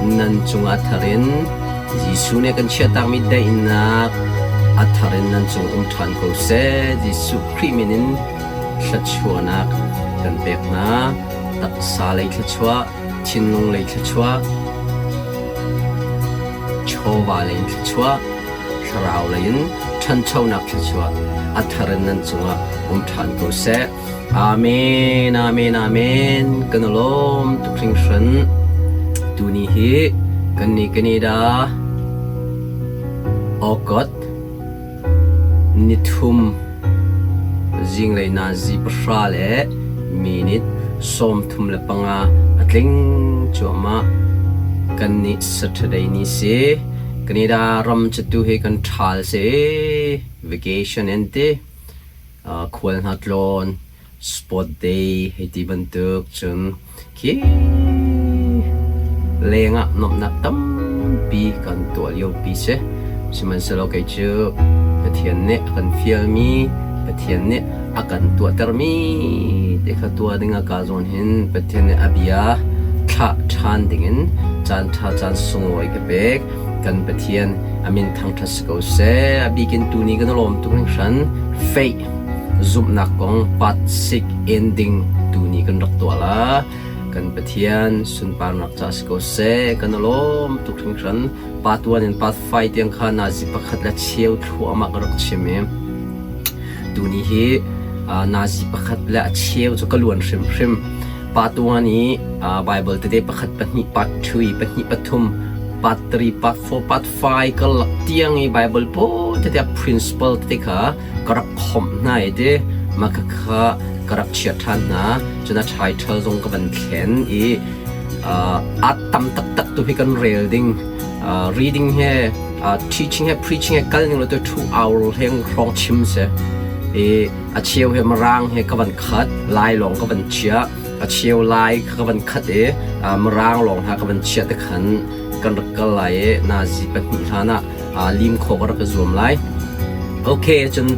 Nan cungah thar in Jesuh nih a kan chiahtakmi daihnak a thar in nan cung um ṭhan ko seh. Jesuh Khrih min in thluachuahnak kan pek hna. Taksa lei thluachuah, thinlung lei thluachuah, chawva lei in thluachuah, thlarau lei in ṭhanchonak thluachuah a thar in nan cungah um ṭhan ko seh. Amen, amen, amen. Kan i lawm tuk hringhran. Tuni hi kan nih Canada August nithum zinglei nazi 10 le minute 35 a tling cuahmah. Kan nih Saturday ni si. Canada ram cu tu hi kan ṭhal si. Vacation an ti. Khual hna tlawn, sport day hei ti bantuk cun khi leng ah nuamhnak tampi kan tuah liopi si. Sihmanhsehlaw kei cu Pathian nih a kan fialmi, Pathian nih a kan tuahtermi te kha tuah ding ah kaa zawn hin Pathian nih a bia thlah ṭhan dingin caan ṭha caan sunglawi ka pek. Kan Pathian a min thangṭhat si ko seh. A bik in tuni kan i lawm tuk hringhran. Faith zumhnak kong part 6 ending tuni kan rak tuah la. Kan Pathian sunparnak ca si ko seh. Kan i lawm tuk hringhran. Part 1 in part 5 tiang kha nazi pakhat le cheu thluahmah ka rak chim i tuni hi nazi pakhat le a cheu cu ka luan hrimhrim. Part 1 i Bible tete pakhat pahnih part 2 i pahnih pathum part 3 part 4 part 5 karlak tiang i Bible pawl tete principle tete kha ka rak khomh hna i ti mah kha ka rak chiah ṭhan hna. Cun a title zong ka van thlen i a tam taktak tu hi kan rel ding. Reading he teaching he preaching he kal ning lo tu 2 hour hleng hrawng chim si. I a cheu he Mirang he ka van khat, Lai lawng ka van chiah. A cheu Lai kha ka van khat i Mirang lawng hna ka van chiah te khan kan rak kal lai i nazi pahnih hlan ah lim khawh ka rak i zuam lai. Okay, cun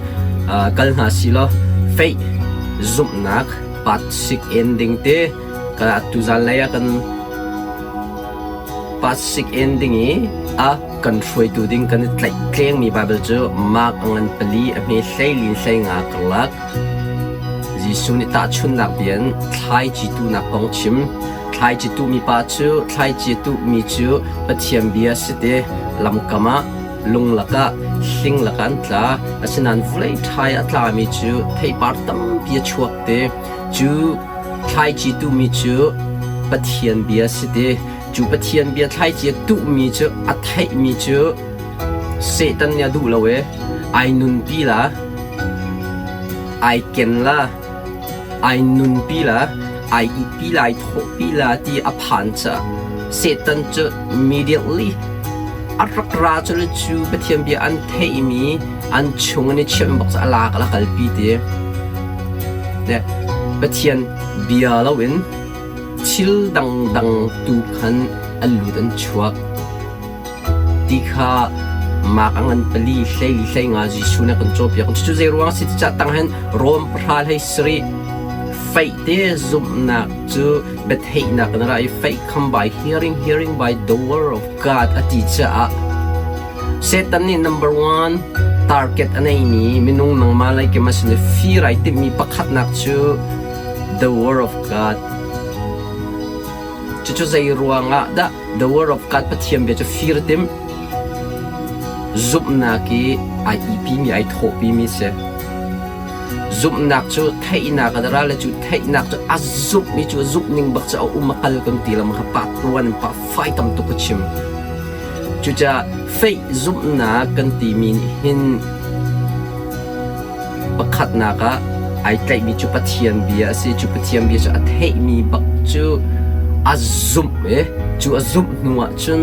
kal hna si law faith zumhnak part 6 ending te ka tuzan lei ah kan part 6 ending i a kan hruaitu ding kan i tlaih tlengmi Baibal cu Mark a ngan pali a hme hleilin hleinga karlak Jesuh nih tahchunhnak bia in thlaici tuhnak kong chim. Thlaici tuhmi pa cu thlaici a tuhmi cu Pathian bia a si ti lamkam ah lung lakah hling lakah an tla. Asinain vawlei ṭhai a tlami cu theipar tampi a chuak ti. Cu thlaici tuhmi cu Pathian bia a si ti. Cu Pathian bia thlaici a tuhmi cu a theihmi cu Satan nih a duh lo i ai nunpi la, ai ken la, ai nunpi la, ai ihpi la, ai thawhpi la ti a phan caah Satan cu immediately a rak ra cu le cu Pathian bia an theihmi an chung an i chiah bak cu a lak a kalpi ti. Pathian bia loin thil dangdang tu khan an lut an chuak. Ti kha mak a ngan pali hleili hleinga Jesuh nih a kan cawnpiak. Cucu zei ruang a si ti cah tang hin Rom pahra hlei sarih faith te zumhnak cu biatheihnak in a ra i faith come by hearing, hearing by the word of God a ti caah Satan nih number one target a neimi minung nangmah lei kim a sin i fir ai timhmi pakhatnak cu the word of God. Cucu zei ruangah dah The Word of God Pathian bia cu fir tim zumhnak i ai ipimi ai thawhpimi si. Zumhnak cu theihnak a ra le cu theihnak cu a zumhmi cu a zumh ning bak cu a um a kal kan ti lam kha pa tuan in pa fai tam tuk a chim. Cucaah faith zumhnak kan timi nih hin Pakhatnak ah ai tlaihmi cu Pathian bia a si. Cu Pathian bia cu a theihmi bak cu a zumh i cu a zumh hnu ahcun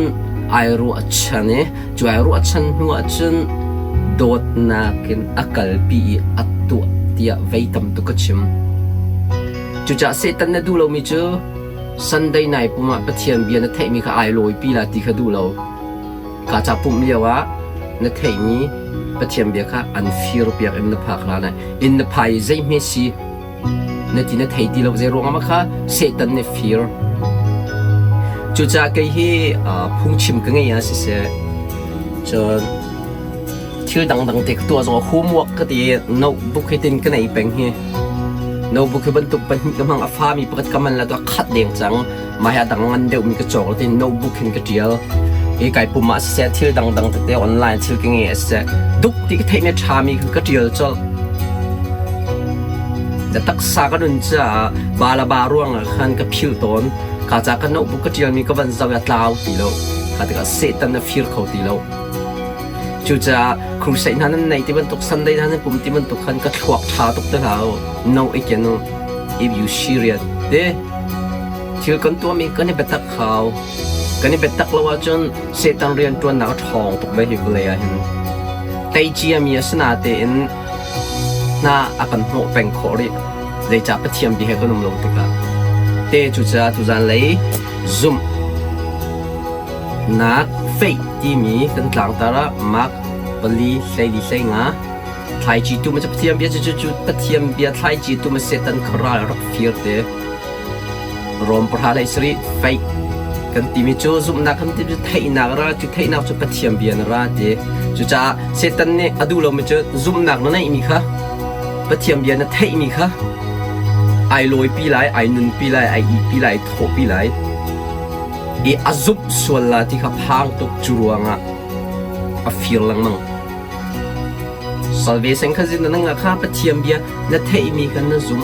ai ruahchan i cu ai ruahchan hnu ahcun dawtnak in a kalpi i a tuah tiah vei tam tuk a chim. Cucaah Satan na duh lomi cu Sunday nai pum ah Pathian bia na theihmi kha ai lawipi la ti kha duh lo. Ka ca pumh lio ah na theihmi Pathian bia kha an firpiak in na phak hlan ah inn na phai i zeihme si na ti na thei ti lo zei ruangah mah kha Satan nih fir. Cucaah kei hi phungchim ka ngei ah siseh, cun thil dangdang te ka tuah zong ah homework ka ti i notebook hi tin ka nei peng hi. Notebook hi bantuk pahnih ka hmang a fami pakhat ka man la tu a khat deng cang. Mah hi a dang ngan deuhmi ka cawk la tin notebook hin ka ṭial. Hi kai pum ah siseh thil dangdang tete online thil ka ngei ah siseh duk ti ka theihmi a ṭhami kha ka ṭial colh. Na taksa ka nun caah ba le ba ruangah khan ka philh tawn. Kha ca ka notebook ka ṭialmi ka van zoh i a tlau ti lo. Kha tikah Satan a fir kho ti lo. Cucaah crusade hna nan neih ti bantuk Sunday hna nan pum ti bantuk khan ka thluak ṭha tuk te hlah u. No iken u. If you serious te thil kan tuahmi kan i biatak hau. Kan i biatak lo ahcun Satan rianṭuannak a ṭhawng tuk ve hi vawlei ah hin. Tei ciami a si natein hna a kan hnawh peng khawh rih. Zeicah Pathian bia he kan um lo tikah. Te cucaah tuzan lei zumh nak faith timi kan tlangtar ah Mark pali hleili hleinga thlaici tu ma Pathian bia cu cu Pathian bia thlaici tu ma Satan kha ral rak fir te Rom pahra lei sarih faith kan timi cu zumhnak kan timi cu theihnak ra cu theihnak cu Pathian bia na ra ti cucaah Satan nih a duh lomi cu zumhnak na neihmi kha Pathian bia na theihmi kha ai lawipi lai ai nunpi lai ai ihpi lai thawhpi lai i a zumh sual la ti kha phang tuk cu ruangah a fir lengmang Salvation kha zin na kha Pathian bia na theihmi kha na zumh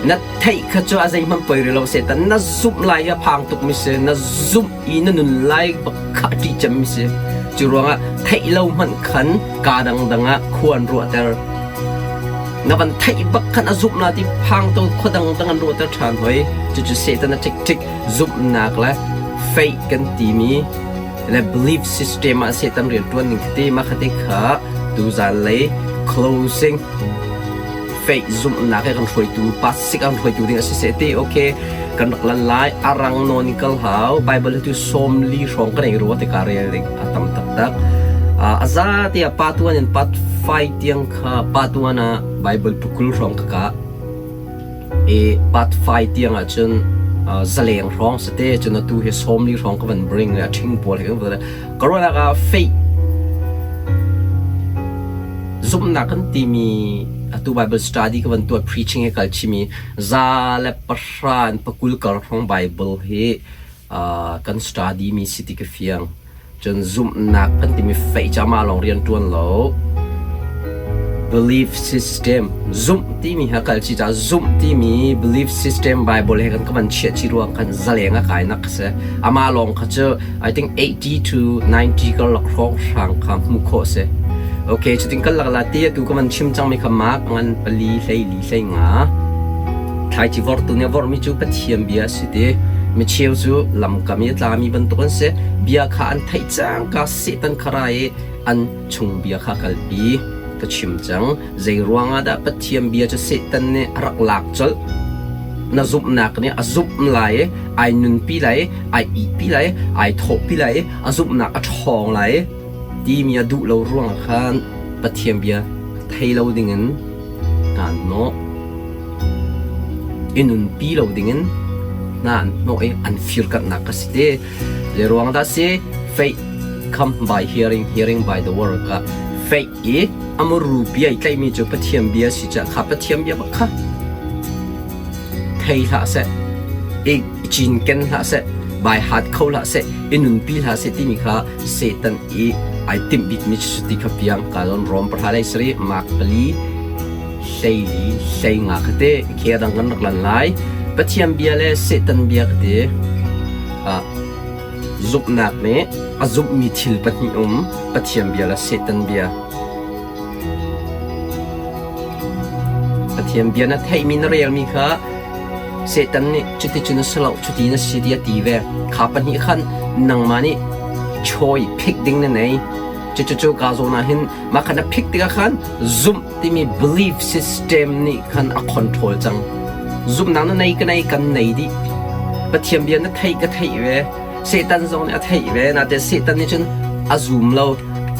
na theih kha cu a zeihmanh poi rih lo Satan na zumh lai hi a phang tuk mi si na zumh i na nun lai bak kha a ṭih cem mi si cu ruangah theih lo hmanh khan kaa dangdang ah khua an ruahter na van theih bak khan a zumh na ti phang to khua dangdang an ruahter ṭhan hoi cucu Satan a ṭik zumhnak le faith kan timi le belief system ah Satan rian ṭuan ning khati mah khati kha tuzan lei closing faith zumhnak he kan hruaitu pasik kan hruaitu ding a si se ti okay kan rak lan lai arang nawn in kal hau bible tu 40 hrawng kan ei ruwa te ka rel ding a tam taktak a za te a part 1 in part 5 tiang kha part 1 ah bible pukul hrawng ka ka i part 5 tiang ah cun zaleng hrawng sate cun atu hi 40 hrawng ka van bring le a ṭhing pawl he kan van ka ruahnak ah faith Zumhnak kan timi atu Bible study ka van tuah preaching he kal chimi 110 in 20 kar hrawng Bible hi kan study mi si ti ka fiang. Cun zumhnak kan timi faith ca mah lawng rian ṭuan lo. Belief system zumh timi ha kal chi ca zumh timi belief system Bible he kan ka van chiah chi ruang khan zaleng a kai nak si. Amah lawng kha cu I think 80 to 90 karlak hrawnghrang kha hmuh khawh a si. Okay, cutin kan lak la ti atu ka van chim cangmi kha mark ngan pali hleili hleinga. Thlaici vortu nih a vorhmi cu Pathian bia a si ti. Micheu cu lamkam i a tlami bantuk an si. Bia kha an theih cangka Satan kha ra i an chung bia kha kalpi. Ka chim cang. Zei ruangah dah Pathian bia cu Satan nih a rak lak colh? Na zumhnak nih a zumh lai i ai nunpi lai i ai ihpi lai ai thawhpi lai i a zumhnak a ṭhawng lai timi a duh lo ruangah khan Pathian bia thei lo dingin hna an hnawh. I nunpi lo dingin hna an hnawh i an firkanhnak ka si te. Zei ruang dah si? Faith come by hearing, hearing by the word ka faith i a muru bia i tlaihmi cu Pathian bia si caah kha Pathian bia bak kha thei hlah seh, i cinken hlah seh, bai hat kho hlah seh, i nunpi hlah seh timi kha Satan i ai timh bikmi cu ti kha piang ka lon Rom pahra lei sarih Mark pali hleili hleinga kha te khia dang kan rak lan lai. Pathian bia le Satan bia ka ti. Zumhnak nih a zumhmi thil pahnih um Pathian bia le Satan bia. Pathian bia na theihmi na relmi kha Satan nih cuticun a si lo, cuti na si ti a ti ve. Kha pahnih khan nangmah nih chawi phik ding na nei. Cucucu ka zawn ah hin mah kha na phik tikah khan zumh timi belief system nih khan a control cang. Zumhnak na nei ka nei kan nei dih. Pathian bia na theih ka theih ve. Satan zong nih a theih ve. Nain Satan nih cun a zum lo,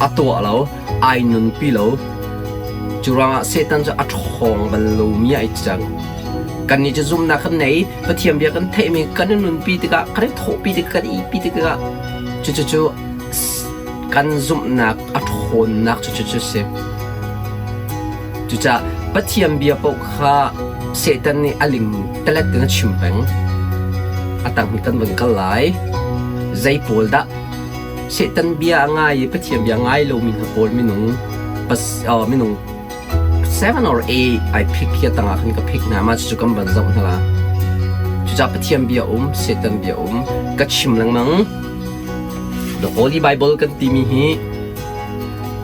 a tuah lo. ai nunpi lo. Cu ruangah Satan cu a ṭhawng bal lomi ai cang. Kannih cu zumhnak kan nei, Pathian bia kan theihmi kan i nunpi tikah, kan i thawhpi tikah, kan i ihpi tikah cucu kan zumhnak a ṭhawnnak cucu cu si. Cucaah Pathian bia paoh kha Satan nih a ling telet in a chim peng. A tang hi kan vun kal lai. Zei pawl dah Satan bia a ngai i Pathian bia ngai lomi hna pawl minung pas, minung 7 or 8 ai pick hi a tangah khan ka pick hna. Mah cucu kan van zoh hna la. Cucaah Pathian bia um, Satan bia um, ka chim lengmang. The Holy Bible kan timi hi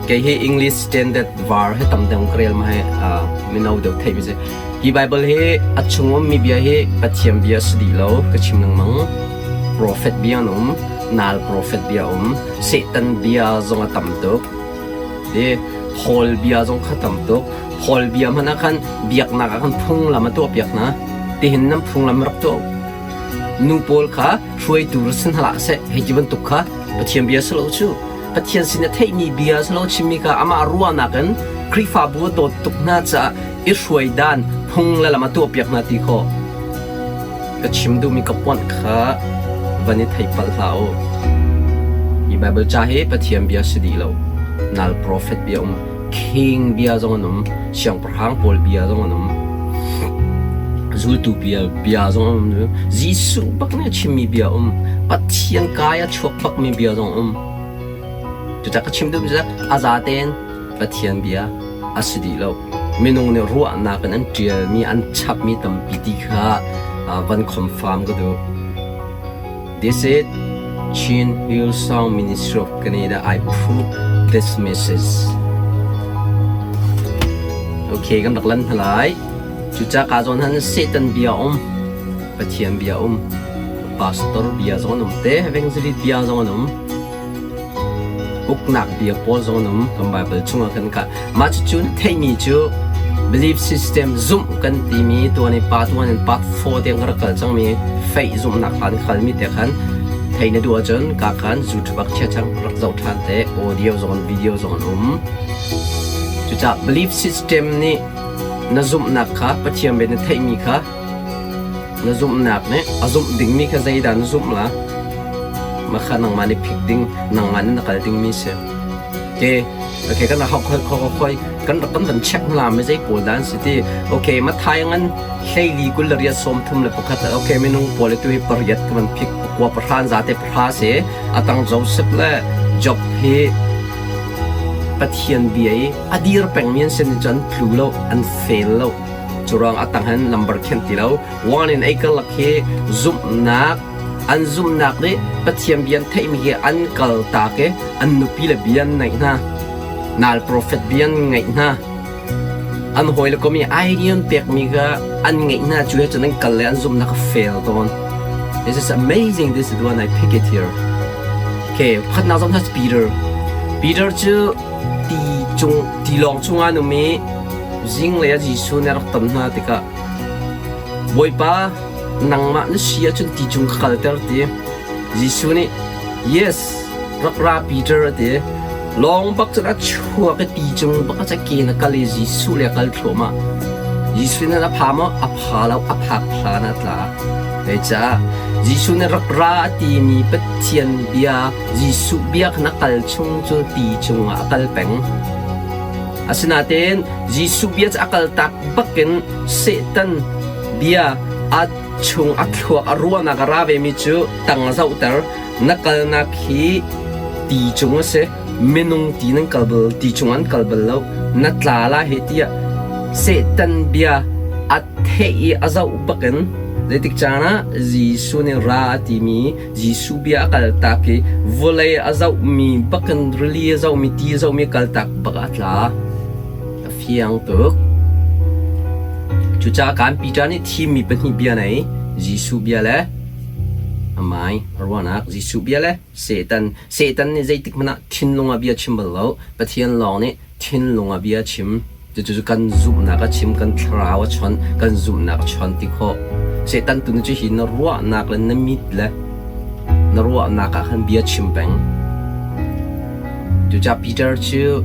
kei hi English Standard Var he tam deuh ka rel ma he mino deuh theih mi si. Hi Bible hi a chung ummi bia hi Pathian bia si dih lo ka chim lengmang. Prophet bia an um, nal prophet bia um, Satan bia zong a tam tuk. Ti Paul bia zong kha tam tuk. Paul bia hmanh ah khan biaknak ah khan phunglam a tuah piak hna. Tihin nan phunglam rak tuah Nu pawl kha hruaitu rak si hna hlah seh hei ti bantuk kha Pathian bia si lo cu. Pathian sin a theihmi bia si lo chimmi kha amah ruahnak in Khrihfabu a dawt tuk hna caah i hruai dan phung le lam a tuahpiak hna ti khawh. Ka chim duhmi ka puanh kha van i thei palh hlah u. Hi Baibal ca hi Pathian bia si dih lo. Nal profet bia um. King bia zong an um, siangpahrang pawl bia zong an um, zultu bia, bia zong an um, Jesuh bak nih a chimmi bia um, Pathian kai a chuak bakmi bia zong um. Cucah ka chim duhmi cu a zatein Pathian bia a si dih lo. Minung nih ruahnak in an ṭialmi, an chapmi tampi ti kha van confirm ka duh. This is Chin Hillsong Ministry of Canada. I prove this message. Okay, kan rak lan hna lai. Cucaah ka zawn han Satan bia um, Pathian bia um, pastor bia zong an um te, evangelist bia zong an um. Uknak bia pawl zong an um kan Bible chungah khan ka mah cucu na theihmi cu belief system zumh kan timi tuan i part 1 and part 4 tiang ka rak kal cangmi faith zumhnak hlan kalmi te khan thei na duh ahcun ka khan YouTube ah chia cang rak zoh ṭhan te audio zong an video zong an um cucaah belief system nih na zumhnak kha Pathian bia na theihmi kha Na zumhnak nih a zumh dingmi kha zeidah na zumh la? Mah kha nangmah nih phik ding, nangmah nih na kal dingmi si. Okay, okay kan rak khoi khoi khoi kan rak kan van check hna mi zei pawl dah an si ti. Okay, Mathai ngan hleili 28 31 okay minung pawl tu hi pariat ka van phik pakua pahran zate pahra si atang Joseph le Job hi Pathian bia i a dir pengmi an si ni cun tlu lo an fail lo Curuang a tang hin lambar khenh ti lo. One in ei karlak hi zumhnak an zumhnak nih Pathian bia an theihmi hi an kal tak i an nupi le bia an ngaih hna. Nal profet bia an ngaih hna. An hawi le kom i idea an pekmi kha an ngaih hna cu he cun an kal le an zumhnak a fail tawn. This is amazing. This is the one I pick it here. Okay, pakhatnak zong cu Peter. Peter cu ti cung tilawng chungah an um i Zinglei ah Jesuh nih a rak ton hna tikah Bawipa, nangmah na si ahcun ti cung ka kalter ti. Jesuh nih, Yes, rak ra Peter a ti. Lawng bak cun a chuak i ti cung bak ah ke in a kal i Jesuh le a kal thluahmah. Jesuh nih a pha maw? A pha lo, a phak hlan ah a tla. Zeicah? Jesuh nih rak ra a timi Pathian bia, Jesuh bia khan a kal chung cu ti cungah a kal peng. Asinain Jesuh bia cu a kaltak bakin Satan bia a chung a thluak a ruahnak a ra vemi cu tang a zohter. Na kalnak hi ti cung a si. Minung ti nan kal bal, ti cung an kal bal lo. Na tla lai hei tiah Satan bia a theih i a zoh bakin zeitik caan ah Jesuh nih ra a timi Jesuh bia a kaltak i vawlei a zohmi bakin rili a zohmi ti a zohmi kaltak bak a tla. A fiang tuk. Cucaah kan Peter nih thimmi pahnih bia nei Jesuh bia le amai a ruahnak Jesuh bia le Satan. Satan nih zeitik hmanh ah thinlung ah bia chim bal lo. Pathian lawng nih thinlung ah bia chim. Cucu kan zumhnak a chim, kan thlarau a chawnh, kan zumhnak a chawn ti khawh. Satan tu cu hi na ruahnak le na mit le na ruahnak ah khan bia chim peng. Cucaah Peter cu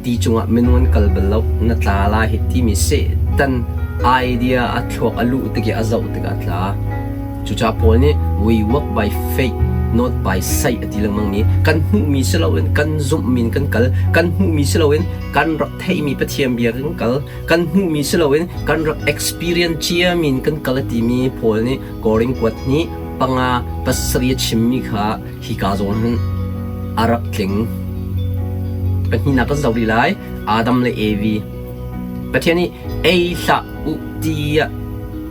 ti cungah minung an kal bal lo, na tla lai hi timi Satan Idea a thluak a luh tik i a zoh tikah a tla. Cucaah Paul nih we walk by faith not by sight a ti lengmang mi kan hmuhmi si loin kan zumhmi in kan kal, kan hmuhmi si loin kan rak theihmi Pathian bia kan kal, kan hmuhmi si loin kan rak experience ciami in kan kal a timi Paul nih Korin kuat hnih panga pasarih a chimmi kha hika zawn hin a rak tling. Pahnihnak kan zoh rih lai. Adam le Evi. Pathian nih ei hlah u tiah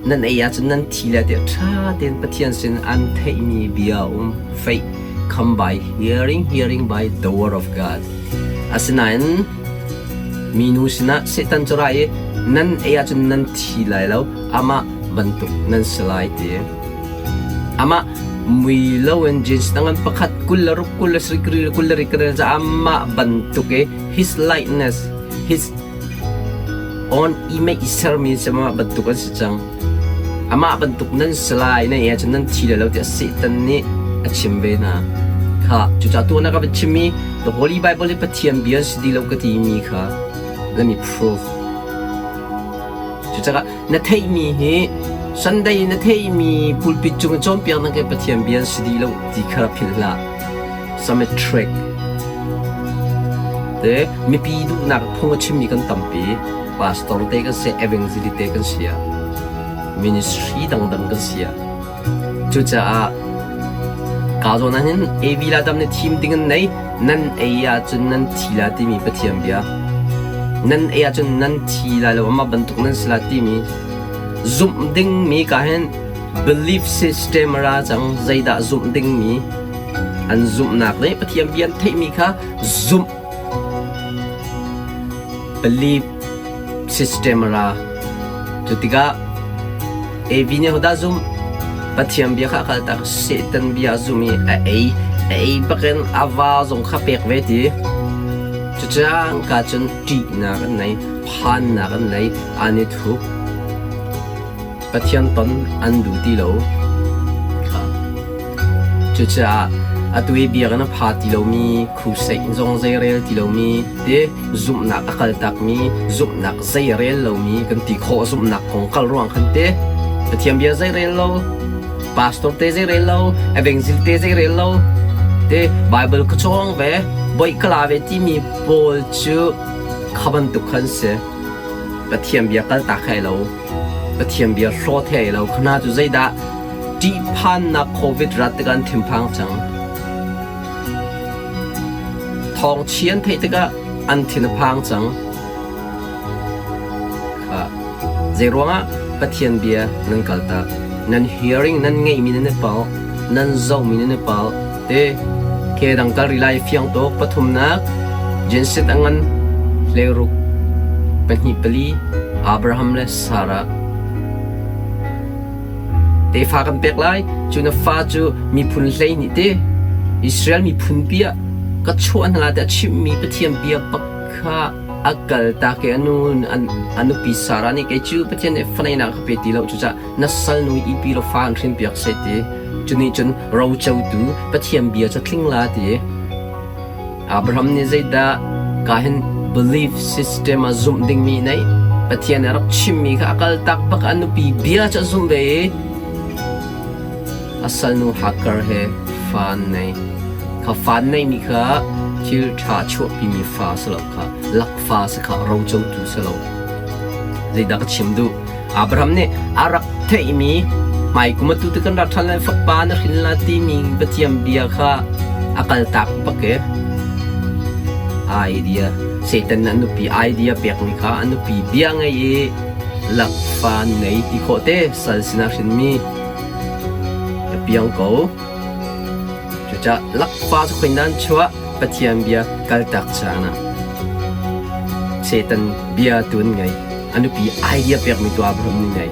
nan ei ahcun nan thi lai tiah ṭha tein Pathian sin an theihmi bia a um. Faith come by hearing, hearing by the word of God. Asinain minu sinah Satan cu ra i nan ei ahcun nan thi lai lo, amah bantuk nan si lai ti. Amah mui loin jeans ngan pakhat 26 20 20 ca amah bantuk i his likeness his own image i sermi si amah bantuk an si cang. Amah bantuk nan si lai na ei ahcun nan thi lai lo tiah Satan nih a chim ve hna. Kha cucaah tuan ah ka van chimmi The Holy Bible hi Pathian bia si ti lo ka timi kha let me prove. Cucaah na theihmi hi Sunday na theihmi pulpit cung i cawnpiaknak hi Pathian bia an si dih lo ti kha philh hlah. Summit Trek te mipi duhnak phung a chimmi kan tampi. Pastor te kan si, evangelist te kan si ah, ministry dangdang kan si ah. Cucaah ka zawn ah hin AV la dam nih thim ding an nei. Nan ei ahcun nan thi la timi Pathian bia. Nan ei ahcun nan thi lai lo amah bantuk nan si la timi zumh dingmi ka hin belief system a ra cang zeidah zumh dingmi an zumhnak nih Pathian bia an theihmi kha zumh belief system a ra. Cu tikah Evi nih hodah zumh? Pathian bia kha a kaltak. Satan bia a zum i a ei. A ei bakin a va zong kha pek ve ti. Cucangka cun ṭihnak an nei, phannak an nei, an i thup. Pathian ton an duh ti lo. Cucaah atu i biakinn a pha ti lomi, crusade zong zeirel ti lomi te zumhnak a kaltakmi, zumhnak zeirel lomi kan ti khawh zumhnak kong kal ruang khan te Pathian bia zeirel lo, pastor te zeirel lo, evangelist te zeirel lo, te Bible ka cawng ve, boih ka la ve timi pawl cu kha bantuk khan si. Pathian bia kaltak hai lo. Pathian bia hlawt he lo khana cu zeidah ṭihphannak COVID rat tikah an thinphang cang. Thawngchia an theih tikah an thin a phang cang. Kha zeiruangah Pathian bia nan kaltak, nan hearing nan ngeihmi nan i palh, nan zohmi nan i palh te ke dang kal ri lai fiang tuk pathumnak Genset a ngan hleiruk pahnih pali Abraham le Sarah tefa kan pek lai cu na fa cu miphun 12 te Israel miphun pi ah ka chuah hna lai tiah chimhmi Pathian bia bak kha a kal tak i a nu a nupi Sarah nih kei cu Pathian nih faneinak ka pe ti lo cucaah na salnu i pi law fa an hrinpiak seh ti cu nih cun rocotu Pathian bia cu tling la ti Abraham nih zeidah ka hin belief system ah zumh dingmi nei Pathian a rak chimmi kha a kal tak bak a nupi bia cu a zumh ve i a salnu Hagar he fa an nei kha fa an neimi kha thil ṭha chuahpimi fa si lo kha lakfa si kha rocotu si lo zeidah ka chim duh Abraham nih a rak theihmi hmaikum atu ti kan rak ṭhan lai fapa na hrin la timi Pathian bia kha a kaltak bak i idea Satan nih a nupi idea pekmi kha a nupi bia ngei i lakfa nei ti khawh te sal sinah hrinmi a piang ko. Cucaah lakfa cu khoin dah an chuah? Pathian bia kaltak caan ah Satan bia tu an ngei. A nupi idea pekmi tu Abraham nih ngei.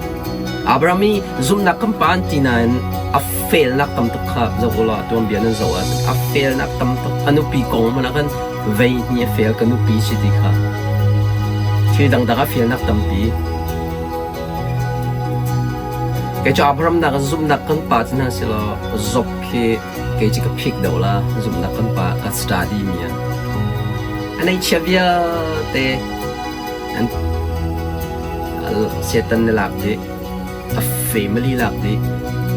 Abraham i zumhnak kan pa an ti nain a felnak tam tuk kha zoh u law tuanbia nan zoh ahcun a felnak tam tuk. A nupi kong hmanh ah khan vei hnih a fel ka nupi si ti kha. Thil dangdang a felnak tampi. Kei cu Abraham nak in zumhnak kan pa cu hna selaw Job khi kei cu ka phik deuh la zumhnak kan pa ka study mi ah. A neihchia vialte an Satan na lak dih. A family lak dih.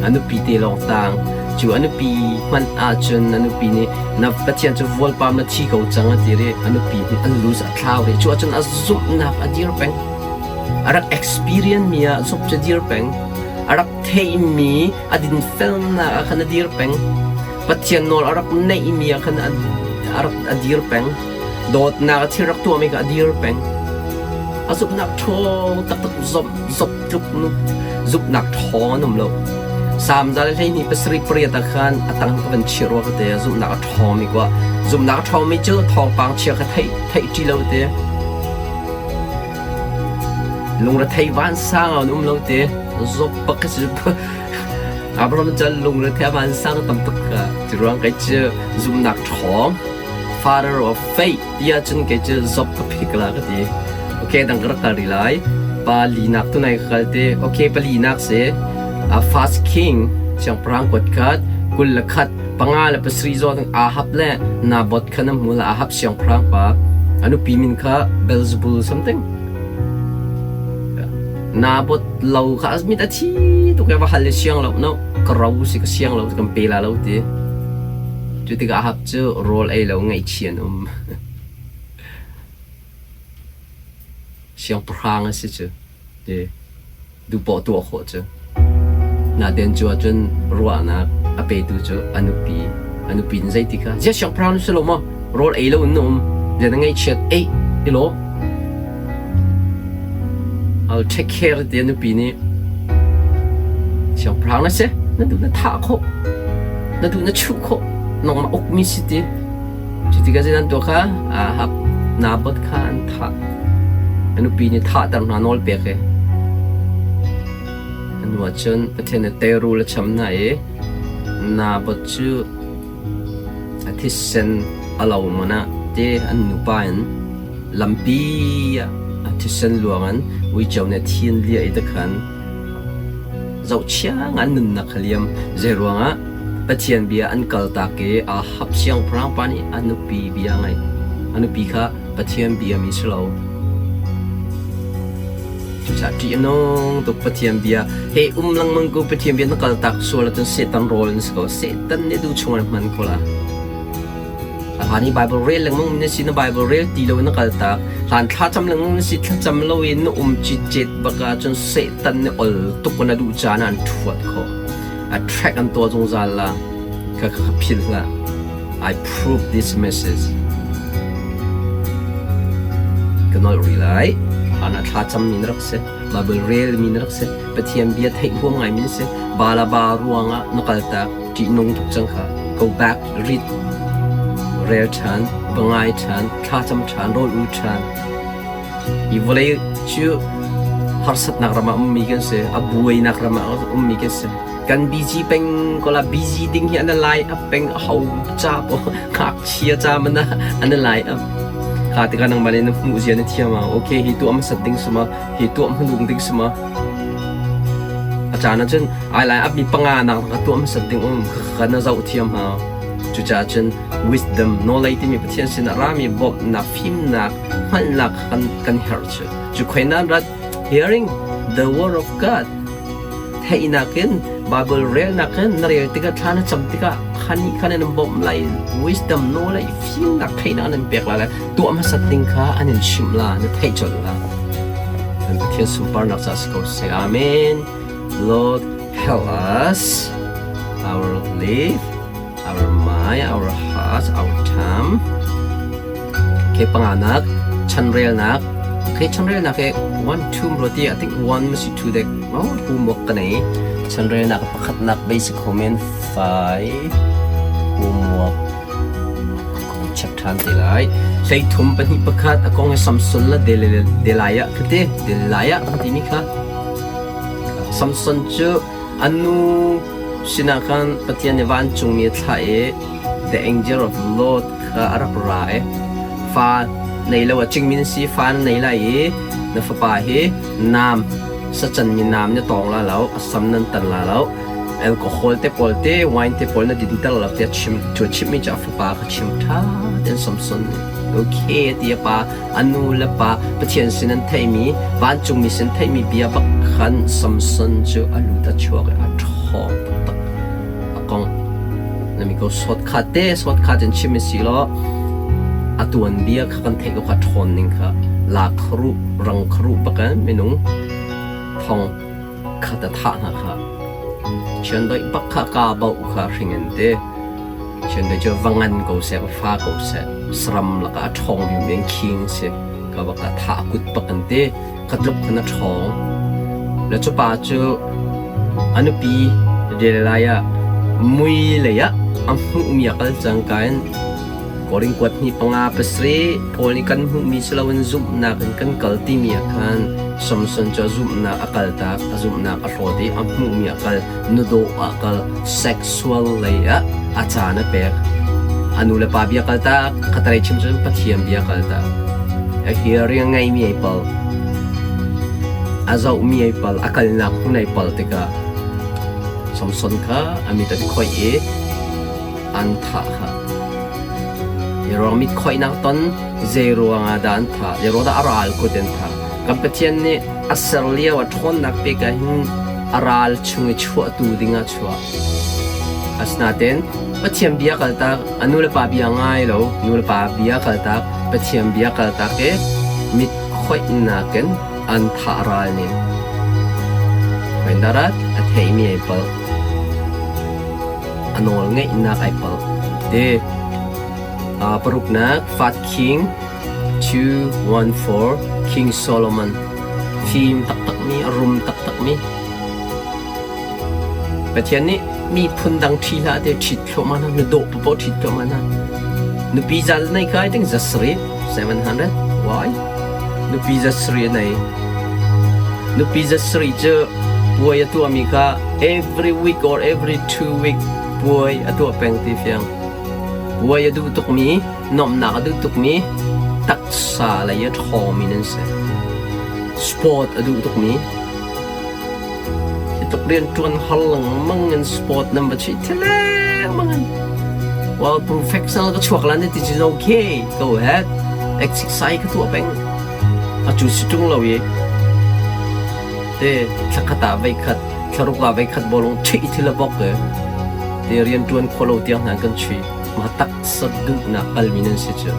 A nupi te lawng tang. Cu a nupi hmanh ahcun a nupi nih na Pathian cu vualpam na thi ko cang a ti rih. A nupi nih an lose a thlau rih. Cu ahcun a zumhnak a dir peng. A rak experience mi ah zumh cu dir peng. A rak theihmi a dinfelnak ah khan a dir peng. Pathian nawl a rak neihmi ah khan a rak a dir peng. Dawtnak a thil rak tuahmi kha a dir peng. A zumhnak ṭhawng taktak zomh zop tluk nu zumhnak ṭhawng an um lo. Salm 127 ah khan a tang ka van chir rua ka te zumhnak a ṭhawngmi kua. Zumhnak a ṭhawngmi cu thawngpang chia kha theih theih ṭi lo te. Lungrethei vansang an um lo te. Zop bak ka si. Abraham cu lungrethei vansang tam tuk ka. Cu ruang kei cu zumhnak ṭhawng father of faith tiah cun kei cu zop ka phik la ka ti. Okay, dang ka rak kal rih lai. Pa linak tu nai ka kal te. Okay, palinak si. First King siangpahrang kuat khat 21 5 le 7 zawn Ahab le Naboth kha na hmu la. Ahab siangpahrang pa a nupi min kha Beelzebul something. Naboth lo kha mit a thi tuk e va hal le siang lo no ka ro si ka siang lo kan pe la lo ti. Cu tikah Ahab cu rawl ei lo ngaihchia an um. Siangpahrang a si cu ti duhpoah tuah khawh cu. Natein cu ahcun ruahnak a petu cu a nupi. A nupi in zeiti kha, ziah siangpahrang na si lo maw? Rawl ei lo in na um. Ziah na ngaihchiat? Ei, i lawm. I'll take care ti a nupi nih siangpahrang na si, na duh na thah khawh, na duh na chuh khawh, nangmah ukmi si ti. Cu tikah zeidah an tuah kha? Ahab Naboth kha an thah. A nupi nih thahter hna nawl pek i a hnu ah cun Pathian nih teirul a cham hna i Naboth cu a thisen a lo man ah te an nupa in lampi ah a thisen luang in uico nih a thi an liah i tikhan zohchia ngai an nunnak kha liam. Zeiruangah Pathian bia an kaltak i Ahab siangpahrang pa nih a nupi bia a ngaih. A nupi kha Pathian biami si lo. Cucaah ṭih a nung tuk Pathian bia he um lengmang ko Pathian bia na kaltak sual ahcun Satan rawl na si ko. Satan nih duh chung in a hman ko la. A hlan i Bible rel lengmang na si na Bible rel ti lo in na kaltak. Hlan thlacam lengmang na si thlacam lo in na um citcet bak ahcun Satan nih ol tuk in a duh caan ah an ṭhuat khawh. A track an tuah zungzal la. Kha kha philh hlah. I prove this message. Ka nolh rih lai. Hlan ah thlacam mi na rak si. Bible rel mi na rak si. Pathian bia theih huam ngai mi na si. Balaba ruangah na kaltak ṭihnung tuk cang kha. Go back, read, rel ṭhan, va ngai ṭhan, thlacam ṭhan, rawl ul ṭhan. Hi vawlei cu harsatnak ram ah ummi kan si, a buainak ram ah ummi kan si. Kan busy peng ko la, busy ding hi an lai up peng a ho ca po ngakchia ca man an lai up. Kha tikah nangmah nih na hmuh zia na thiam ah okay hi tuah hmasat ding si ma, hi tuah hmanung ding si ma. A caan ah cun ai lai up mi panga nak ka tuah hmasat ding um kha na zoh thiam hau. Cucaah cun wisdom, knowledge timi Pathian sinah rami bawmhnak, fimnak, hngalhnak kan kan herh cu. Cu khoi nan rat hearing the word of God theihnak in Bible relnak in na rel tikah thla na cam tikah khan nih khan an bawmh lai wisdom knowledge fimnak theihnak an pek lai tuah hmasat ding kha an in chimh la na theih colh la. Kan Pathian sunparnak ca si ko seh. Amen. Lord help us our life our mind, our heart, our time. Okay, panganak, chanrelnak. Okay, chanrelnak he 1 2 roti I think 1 masi 2 dek. Oh, homework ka nei. Chanrelnak pakhatnak basic comment 5 homework check than te lai. Hlei thum pahnih pakhat a kong he Samson la Delilah khate Delilah kan timi kha. Samson cu A nu sinah khan Pathian nih vancungmi a thlah i the angel of the Lord kha a rak ra i fa nei lo ah cingmi na si, fa na nei lai i na fapa hi naam sacanmi naam na tawng la lo, a sam nan tan la lo. Alcohol te pawl te wine te pawl na dinter lo tiah chim cu chimmi cu a fapa kha chim ṭha tein Samson nih okay a ti. A pa a nu le pa Pathian sin an theihmi vancungmi sin theihmi bia bak khan Samson cu a lut a chuak i a ṭhawng taktak. A kong na mi ko sawt kha te sawt kha cun chim si law a tuanbia kha kan theih ko kha ṭhawn ning kha la kharuh rang kharuh bakan minung thong khat a thah hna kha chiandeih bak kha kaa bauh kha hring in ti. Chiandeih cu va ngan ko seh, va fa ko seh, saram lakah a ṭhawng bikmi an khing si. Ka bak a thah kut bak an ti. Kha tluk khan a ṭhawng. Le cu pa cu a nupi Delilah ah mui lei ah a hmuhmi a kal cangka in Korin kuat hnih panga pasarih Paul nih kan hmuhmi si loin zumhnak in kan kal timi ah khan Samson cu a zumhnak a kaltak, a zumhnak a hlawt i a hmuhmi a kal, nudawh ah kal, sexual lei ah a caan a pek. A nu le pa bia kaltak, khatalei chim cun Pathian bia kaltak. A hearing a ngeimi ai pal, a zohmi ai pal, a kalnak hmun ai pal tikah Samson kha a mit an khoih i an thah kha. Zeiruang mit khoihnak ton, zeiruang ah dah an thah, zeiruang dah a ral kut an thah. Kan Pathian nih a ser lio a ṭhawnnak pek ah hin a ral chung i chuahtu ding ah chuah. Asinain Pathian bia kaltak, a nu le pa bia ngai lo, nu le pa bia kaltak, Pathian bia kaltak i mit khoihnak in an thah ral nih. Khoindarat a theimi ai palh. A nawl ngeihnak ai palh. Ti paruknak Fat King 214 King Solomon fim taktakmi a rum taktakmi Pathian nih miphun dang ṭhi hlah te ṭhit thluahmah hna na dawh paoh ṭhit thluahmah hna nupi zal nei kai ting za sarih 700 why nupi za sarih nei nupi za sarih cu puai a tuahmi kha every week or every 2 week puai a tuah peng ti fiang. Puai a duh tukmi, nuamhnak a duh tukmi, taksa lei a ṭhawngmi nan si. Sport a duh tukmi, hi tluk rianṭuan har lengmang in sport nan va chuih thil lengmang in. Well, professional ka chuak lan ti cu okay, go ahead. Exercise ka tuah peng. A cu si ṭung lo i te thlakhat ah veikhat thlaruk ah veikhat bawlung chuih thil a bok i te rianṭuan khawlo tiang hna kan chuih. Mah taksa duhnak kalmi nan si cu.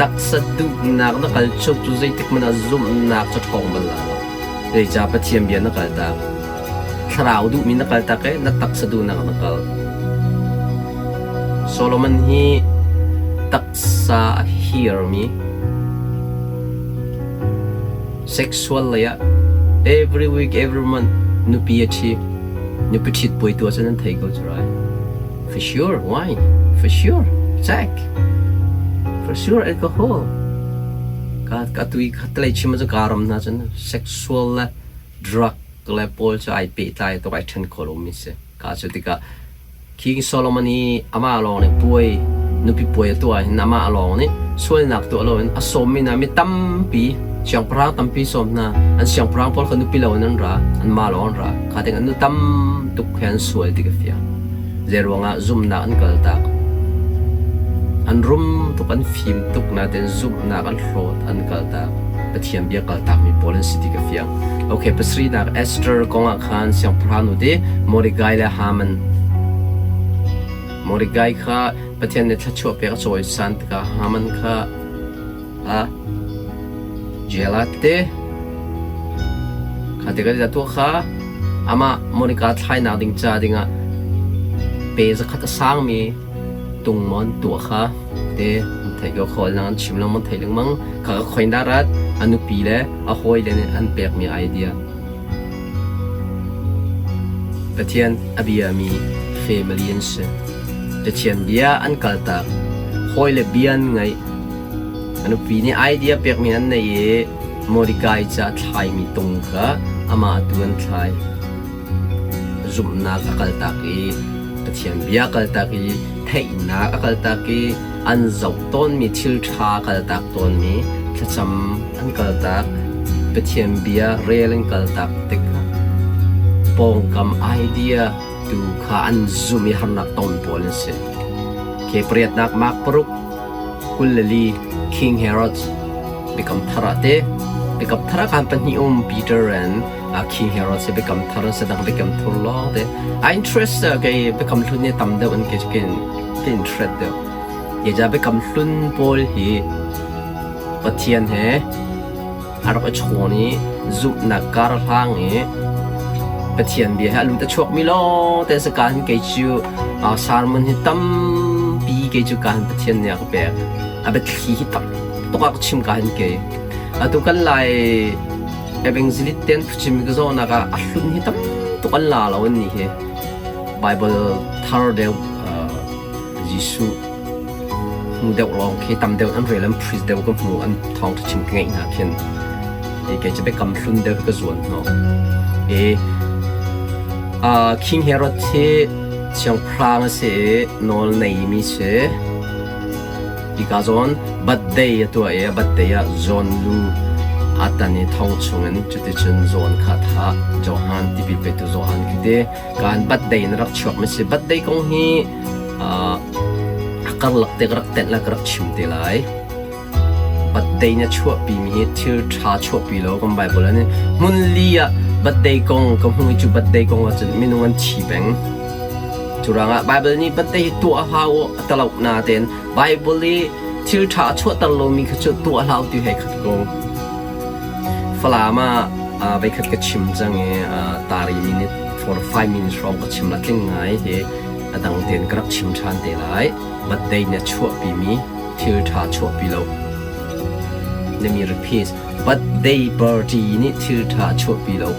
Taksa duhnak na kal cu cu zeitik hmanh ah zumhnak cu ṭhawng bal lai lo. Zeicah Pathian bia na kaltak? Thlarau duhmi na kaltak i na taksa duhnak na kal. Solomon hi taksa a hirmi sexual lei ah every week every month nupi a ṭhi. Nupi ṭhit puai tu ahcun an thei ko cu rai. For sure, wine. For sure, Jack. For sure, alcohol. Ka ka tui khatlei chim cu ka ram hna cun sexual le drug le pawl cu ai pehtlai tuk ai ṭhen kho lomi si. Ka cu tikah King Solomon i amah lawng nih puai nupi puai a tuah hin amah lawng nih sualnak tuah loin a sawmmi hna mi tampi siangpahrang tampi sawm hna. An siangpahrang pawl kha nupi loin an ra, anmah lawng an ra. Kha ting an nu tam tuk he an sual ti ka fiang. Zeiruangah zumhnak an kaltak? An rum tuk, an fim tuk nain zumhnak an hlawt, an kaltak. Pathian bia kaltakmi pawl an si ti ka fiang. Okay, pasarihnak Esther kong ah khan siangpahrang nu te Mordecai le Haman. Mordecai kha Pathian nih thluachuah pek a cawisan tikah Haman kha a jail ah tete kha tikah tuah kha amah Monica thlainak ding ca dingah pe zakhat a sangmi tung maw an tuah kha te an theih ko khawl nang an chim lengmang theih lengmang kha ka khoin dah rat a nupi le a hawi le nih an pekmi idea Pathian a biami family an si. Pathian bia an kaltak hawi le bia an ngaih. A nupi nih idea pekmi an nei i Mordecai ca a thlaimi tung kha amah tu an thlai. Zumhnak a kaltak i Pathian bia a kaltak i theihnak a kaltak i an zoh tawnmi thil ṭha a kaltak tawnmi thlacam an kaltak Pathian bia rel an kaltak tikah pawngkam idea. tu kha an zum i harnak ton pawl an si. Ke pariatnak Mark paruk 24 King Herod biakam thar ah te biakam thar ah khan pahnih um Peter and King Herod si biakam thar an si dang biakam thur lawng te. A interest kei biakam hlun hi tam deuh in ke ke interest deuh. Ke ja biakam hlun pawl hi Pathian he a rak i chawn i zumhnak kar hlang i Pathian bia he a lut a chuakmi lawngte a si ka hin kei cu sermon hi tampi kei cu ka hin Pathian nih a ka pek. A biathli hi tam tuk a ka chim ka hin kei. Atu kan Lai evangelist ten phuchim ka zawhnak ah a hlun hi tam tuk an la lo an nih hi. Bible thar deuh Jesuh hmu deuh lawng khi tam deuh an rel an preach deuh ka hmu an thawngṭha chim ka ngeih hna khin i kei cu biakam hlun deuh ka zuan hnawh. I King Herod hi siangpahrang a si i nawl neimi si. Hika zawn birthday a tuah i a birthday ah John lu aa tan i thong chungin cuticun John kha a thah. Johan tipil petu Johan khi ti kaan birthday in rak chuak mi si. Birthday kong hi a karlak te ka rak tenh le ka rak chim te lai. Birthday na chuahpimi hi thil ṭha chuahpi lo kan Bible ah hmun li ah birthday kong ka hmu i cu birthday kong ahcun minung an thi peng. Cu ruangah Bible nih birthday hi tuah hlah u a talo natein Bible i thil ṭha a chuahter lomi kha cu tuah hlah u ti hei khat ko. Falam ah veikhat ka chim cang i tari minute 4 5 minutes hrawng ka chim la tling ngai hi a dang tein ka rak chim ṭhan te lai. Birthday nih a chuahpimi thil ṭha chuahpi lo. Let me repeat. Birthday party nih thil ṭha a chuahpi lo.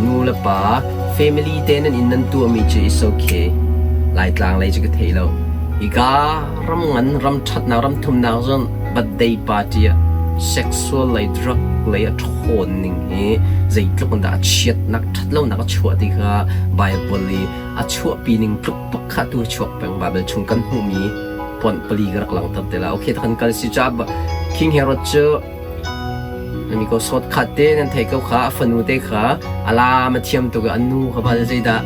Nu le pa family te nan inn nan tuahmi cu is okay. Laitlang lei cu ka thei lo. Hika ram ngan ram ṭhatnak ram thumnak zon birthday party ah sexual lei drug lei a ṭhawn ning hi zeitluk in dah a chiatnak ṭhatlonak a chuah ti kha Bible i a chuahpi ning tluk bak kha tu chuak peng Bible chung kan hmuhmi ponh pali ka rak langhter te la. Okay, kan kal si ca King Herod cu nami ko sawt khat te nan thei ko kha a fanu te kha ala ma thiam tuk an nu kha bal zeidah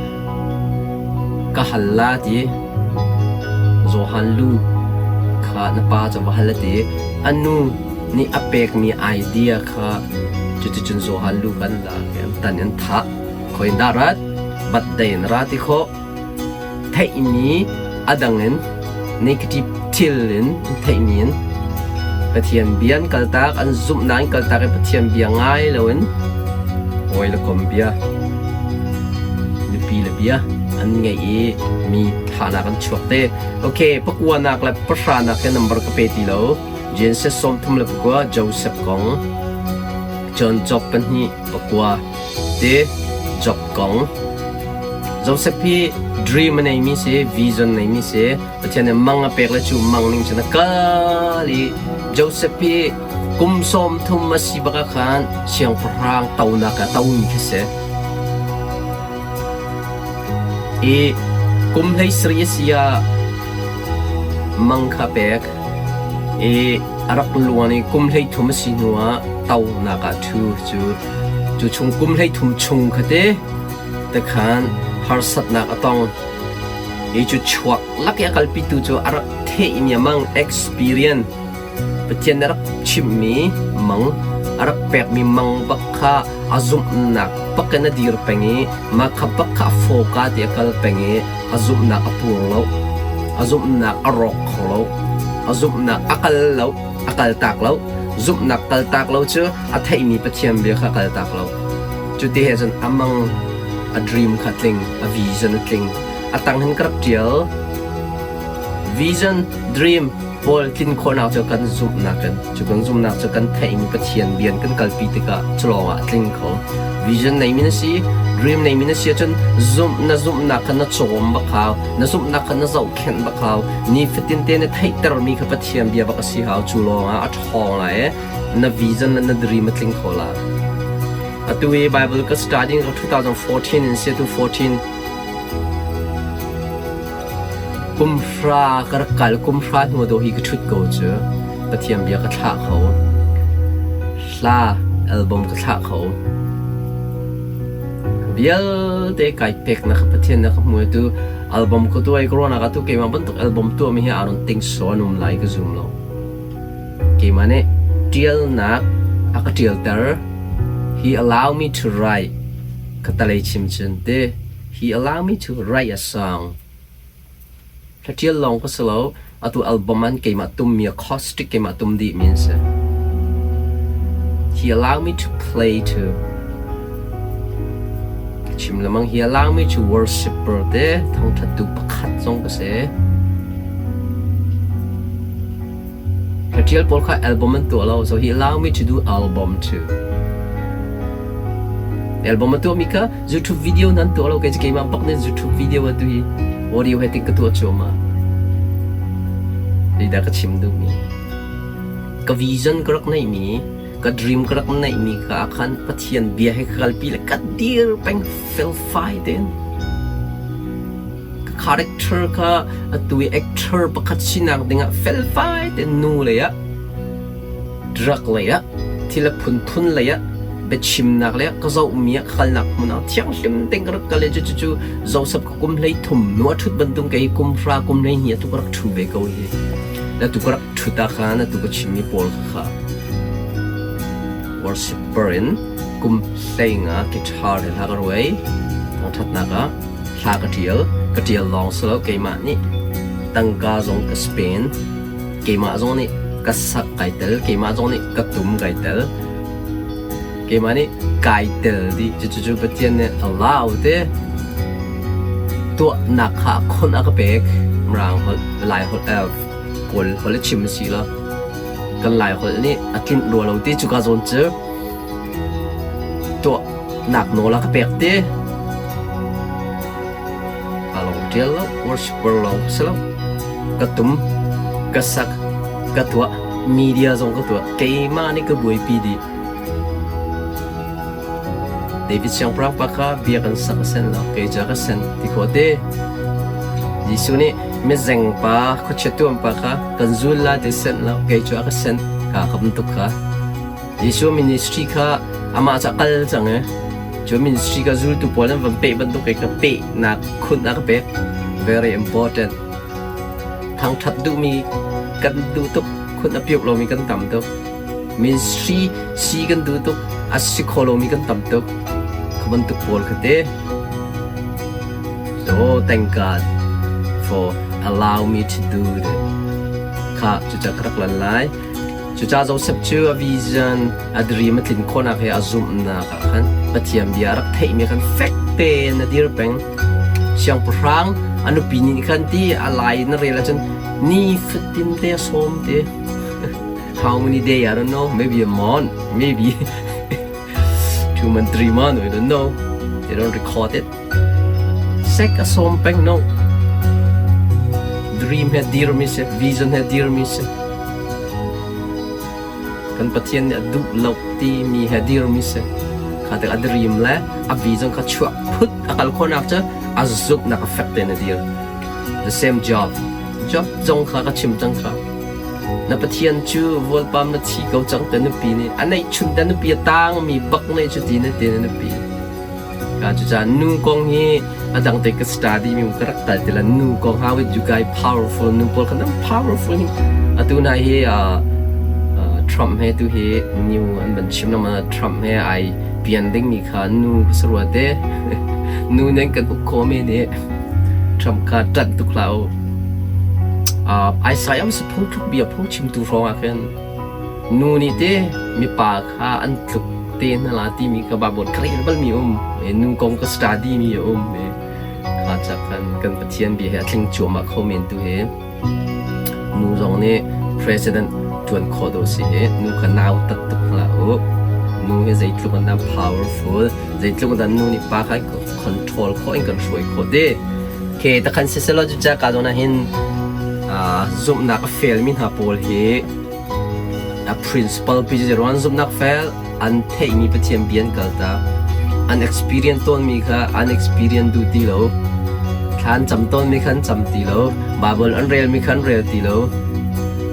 ka hal la ti Johan lu kha na pa cu va hal ti an nu nih a pekmi idea kha cuticun Johan lu kan la tan an thah khoi dah rat bat dei in ra ti khawh theihmi a dang in negative thil in theihmi in Pathian bia an kaltak an zumhnak an kaltak i Pathian bia ngai loin hawi le kom bia nupi le bia an ngeih i mi thahnak an chuak te. Okay, pakuanak le pahranak he number ka pe ti lo. Genesis 39 Joseph kong John Job pahnih pakua te Job kong Joseph hi dream a neimi si vision neimi si Pathian nih mang a pek le cu mang ning cun a kal i Joseph hi kum 30 a si bak ah khan siangpahrang tonak ah tomi khi si. I kum 17 a si ah mang kha pek i a rak luan i kum 33 a si hnu ah tonak ah ṭhu cu cu chung kum 33 chung kha te tekhan harsatnak a tong. Hi cu chuak lak i a kalpitu cu a rak theihmi a mang experience Pathian nih a rak chimhmi mang a rak pekmi mang bak kha a zumhnak bak in a dir peng i mah kha bak kha a fawka ti a kal peng i a zumhnak a pur lo a zumhnak a rawk kho lo a zumhnak a kal lo a kaltak lo zumhnak kaltak lo cu a theihmi Pathian bia kha kaltak lo cu ti he cun a mang a dream kha tling a vision a tling a tang hin ka rak ṭial vision dream pawl tlin khawhnak cu kan zumhnak in cu kan zumhnak cu kan theihmi Pathian bian kan kalpi tikah cu lawngah a tling kho vision neimi na si dream neimi na si ahcun zumh na zumhnak kha na cawm bak hau na zumhnak kha na zohkhenh bak hau nifatin te na theihtermi kha Pathian bia bak a si hau cu lawngah a ṭhawng lai i na vision le na dream a tling kho la atu i Bible ka studying ka 2014 in si tu 14 kum hra ka rak kal kum hra hnu do hi ka ṭhut ko cu Pathian bia ka thlah kho hla album ka thlah kho. Vialte kai peknak Pathian na ka hmu tu album ko tuai corona ka tu keimah bantuk album tuahmi hi I don't think so an um lai ka zum lo. Keimah nih ṭialnak a ka ṭialter. He allow me to write. Ka talei chim cun ti. He allow me to write a song. Hla ṭial lawng ka si lo. Atu album an keimah tummi acoustic keimah tum dihmi an si. He allow me to play too. Ka chim lemang he allow me to worshipper te thangṭhattu pakhat zong ka si. Ka ṭial pawl kha album an tuah lo, so he allow me to do album too. Album a tuahmi kha YouTube video nan tuah lo, kei cu keimah bak nih YouTube video a tu hi audio he ting ka tuah cuahmah. Zeidah ka chim duhmi? Ka vision ka rak neihmi, ka dream ka rak neihmi kha khan Pathian bia he ka kalpi le ka dir peng felfai tein. Ka character kha atu i actor pakhat sinak dingah felfai tein nu lei ah drug lei ah thil a phunphun lei ah biachimnak lei ah ka zohmi ah ka kalnak hmun ah thianghlim tein ka rak kal i cucu Joseph ka kum 13 nu a ṭhut bantuk kei kum hra kum 12 atu ka rak ṭhu ve ko hi. Atu ka rak ṭhut ah khan atu ka chimmi pawl kha worshipper in kum 15 guitar he hla ka ruai thangṭhatnak ah Hla ka ṭial. Ka ṭial lawng si lo keimah nih tangka zong ka spend. Keimah zong nih ka sak kai tel. Keimah zong nih ka tum kai tel. Keimah nih kai tel dih. Cucu Pathian nih allow te tuahnak kha khon a ka pek. Mirang holh, Lai holh, Kawl holh a chim a si lo. Kan Lai holh nih a tlinh rua lo ti cuka zawn cu tuah nak nawl a ka pek ti. Ka lawng ṭial lo, worshiper lawng ka si lo. Ka tum, ka sak, ka tuah, media zong ka tuah. Keimah nih ka buaipi dih. David siangpahrang pa kha bia kan sak a sen lo, kei ca ka sen ti khawh te. Jesuh nih mizeng pa, khuachia tuam pa kha kan zul la ti sen lo, kei cu a ka sen, ka ka bantuk kha. Jesuh ministry kha amah cu a kal cang i cu ministry kha zultu pawl an van peh bantuk in ka pehnak khun a ka pek. Very important. Thangṭhat duhmi kan duh tuk, khun a piuk lomi kan tam tuk. Ministry si kan duh tuk, a si kho lomi kan tam tuk. Kha bantuk pawl kha te. So thank God for allow me to do that. Kha cuca ka rak lan lai. Cucaah Joseph cu a vision, a dream a tlin khawhnak he a zumhnak ah khan Pathian bia a rak theihmi khan fek tein a dir peng. Siangpahrang a nupi nih khan ti a lai in a rel ahcun ni fatin te a sawm te. How many day I don't know, maybe a month, maybe 2 month, 3 month, we don't know. They don't record it. Sek a sawm peng no. Dream he dirmi si, vision he dirmi si. Kan Pathian nih a duh lo timi he dirmi si. Kha tik a dream le a vision kha chuah phut a kal khawhnak cu a zumhnak a fek tein a dir. The same job. Job zong kha ka chim cang kha. Na Pathian cu vualpam na thi ko cang te nupi nih a neihchun te nupi a tangmi bak nei cu ti na ti na nupi. Cucaah nu kong hi a dang te ka study mi ka rak tal ti la nu kong how it you guy powerful nu pawl kha nan powerful hi atu na hi Trump he tu hi new an ban chim lama Trump he ai pian ding mi kha nu sarua te nu nen kan uk kho mi nih Trump kha ṭanh tuk hlah u. Isaiah si phung tluk bia phung chimtu hrawng ah khin Nu nih te mipa kha an tluk te hna la timi kha Baibal ka rel balmi a um. Nu kong ka study mi a um. Kha cak khan kan Pathian bia hi a tling cuahmah kho men tu hi. Nu zong nih president ṭuan khawh dawh si hi. Nu kha nau tat tuk hlah u. Nu hi zeitluk an dah powerful, zeitluk an dah nu nih pa kha control khawh in kan hruai khawh te. Okay, takhan siselaw cuca ka zawn ah hin zumhnak a felmi hna pawl hi a principal pi cu ruan zumhnak fel an theihmi Pathian bia an kaltak. An experience tawnmi kha an experience duh ti lo. Thla an cam tawnmi kha an cam ti lo. Bible an relmi kha an rel ti lo.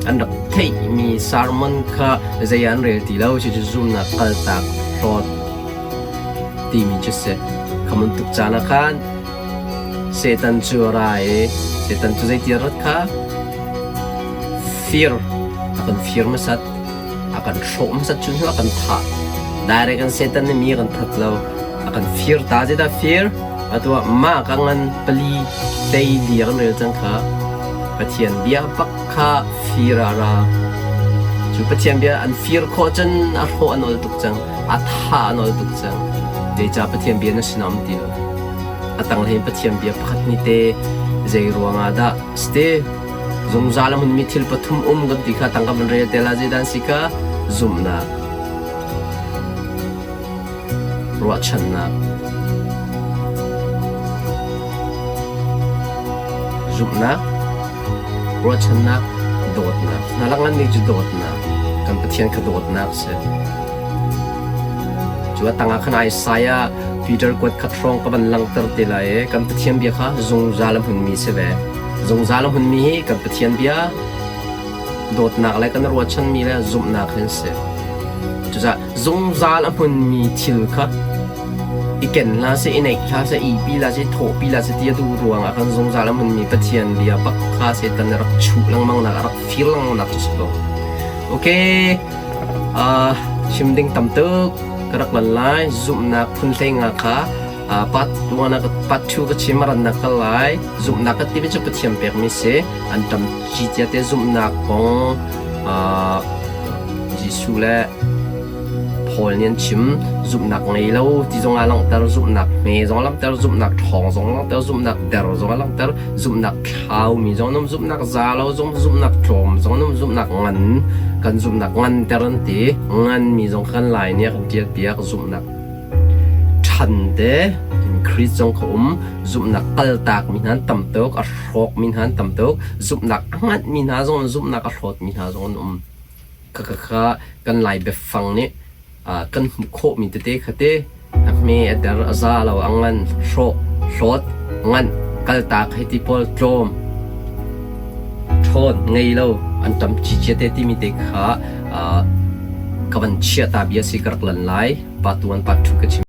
An rak theihmi sermon kha zei ah an rel ti lo. Cucu zumhnak kaltak hlawt timi cu si. Kha bantuk caan ah khan Satan cu a ra i Satan cu zeiti a rat kha fir a kan fir hmasat, a kan hrawh hmasat cu hnu a kan thah. Direct in Satan nih mi a kan that lo. A kan fir ta zeidah fir? Atu ah mah ka ngan pali tei li a kan rel cang kha. Pathian bia bak kha fir ah a ra. Cu Pathian bia an fir khawh cun a hrawh a nawl tuk cang. A tha a nawl tuk cang. Zeicah Pathian bia na sinah um ti lo? A tanglei in Pathian bia pakhat nih te zei ruangah dah si zungzal a hmunmi thil pathum um kan ti kha tangka van rel te la zeidah an si kha zumhnak ruahchannak zumhnak ruahchannak dawtnak hna lak ngan cu dawtnak kan Pathian kha dawtnak si Cu a tangah khan Isaiah Peter kuat khat hrawng ka van langhter te lai i kan Pathian bia kha zungzal a hmunmi si ve. Zungzal a hmunmi hi kan Pathian bia dawtnak le kan ruahchanmi le zumhnak hin si. Cucaah zungzal a hmunmi thil kha i ken hlah seh, i neih hlah seh, ihpi hlah seh, thawhpi hlah seh ti a duh ruangah khan zungzal a hmunmi Pathian bia bak kha Satan nih a rak chuh lengmang nak, a rak fir lengmang nak cu si ko. Okay. Chim ding tam tuk ka rak lan lai. Zumhnak phun hlei nga kha part 1 ah part 2 ka chim a rannak kal lai. Zumhnak ka timi cu Pathian pekmi si. An ṭam cia te zumhnak kong Jesuh le Paul nih an chim. Zumhnak ngei lo ti zong ah langhter, zumhnak hme zong a langhter, zumhnak ṭhawng zong a langhter, zumhnak der zong a langhter, zumhnak thlaumi zong an um, zumhnak za lo zong, zumhnak tlawm zong an um, zumhnak ngan kan zumhnak nganter an ti. Nganmi zong kan Lai nih a kan ṭialpiak zumhnak ṭhan te increase zong kha um, zumhnak kaltakmi hna an tam tuk, a hrawkmi hna an tam tuk, zumhnak a nganhmi hna zong an zumhnak a hlawtmi hna zong an um. Khakha kan Lai biafang nih kan hmuh khawhmi tete kha te a hme a der a za lo a ngan hrawh hlawt nganh kaltak hei ti pawl tlawm ṭhawn ngei lo an ṭam cicia te timi te kha ka van chiah ta bia si ka rak lan lai pa tuan pa ṭhu ka chim.